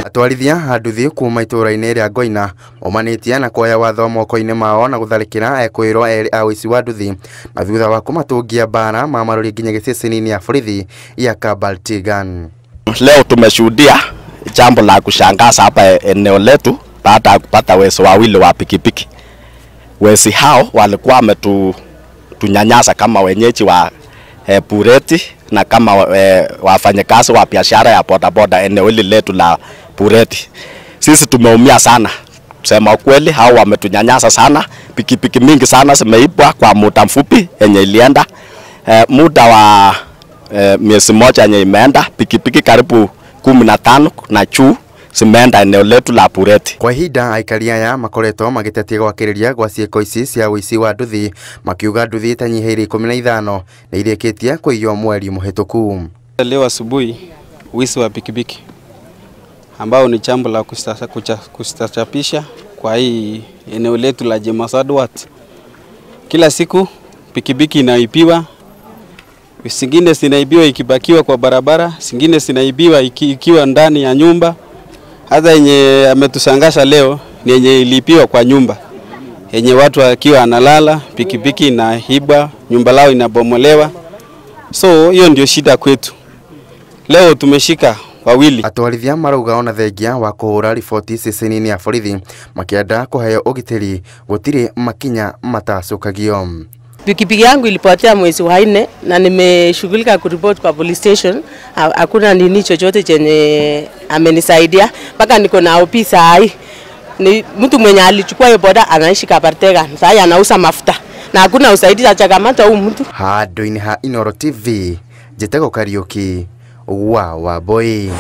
Atwarithia a nduthi kuma itũra-inĩ rĩa Ngoina maumanĩtie na kuoya watho moko-inĩ mao na gũtharĩkĩra ekwĩrwo erĩ a ũici wa nduthi na thutha wa kũmatũngia mbara mamarũrie nginya gĩceceni-inĩ ya borithi ya Kabaltigan. Leo tumeshuhudia jambo la kushangaza hapa eneo letu baada ya kupata wezi wawili wa pikipiki. Wezi hao walikuwa wametunyanyasa kama wenyeji wa Bureti na kama wafanyakazi wa biashara ya bodaboda eneo hili letu la Bureti. Sisi tumeumia sana. Sema ukweli, hao wametunyanyasa sana. Pikipiki mingi sana zimeibwa kwa muda mfupi yenye ilienda. Muda wa miezi moja yenye imeenda, pikipiki karibu 15 na juu zimeenda eneo letu la Bureti. Kwa ihinda aikari aya makoretwo magĩtetia gwakĩrĩria gwa ciĩko ici cia ũici wa nduthi makiuga nduthi itanyihĩire 15 nĩ irĩkĩtie kũiywo mweri mũhĩtũku. Leo asubuhi wizi wa pikipiki ambao ni jambo la kustachapisha kwa hii eneo letu la Jemasadwat. Kila siku pikipiki inaibiwa, zingine zinaibiwa ikibakiwa kwa barabara, zingine zinaibiwa ikiwa ndani ya nyumba. Hata yenye ametusangasha leo ni yenye ilipiwa kwa nyumba, yenye watu wakiwa analala, pikipiki inaiba, nyumba lao inabomolewa. So hiyo ndio shida kwetu. Leo tumeshika wawili. Atwarithia marauga ona thengia wa kũhũra riboti ceceni-inĩ ya borithi makĩenda kũheo ũgitĩri gũtirĩ makinya matacũkagio. Pikipiki yangu ilipotea mwezi wa 4 na nimeshughulika kuripoti kwa police station. Hakuna nini chochote chenye amenisaidia mpaka niko na OP saa hii. Ni mtu mwenye alichukua hiyo boda anaishi Kabartega, saa hii anauza mafuta na hakuna usaidizi achakamata huyu mtu. Handũ-inĩ ha Inooro TV, Njĩtagwo Kariũki wa Wambui.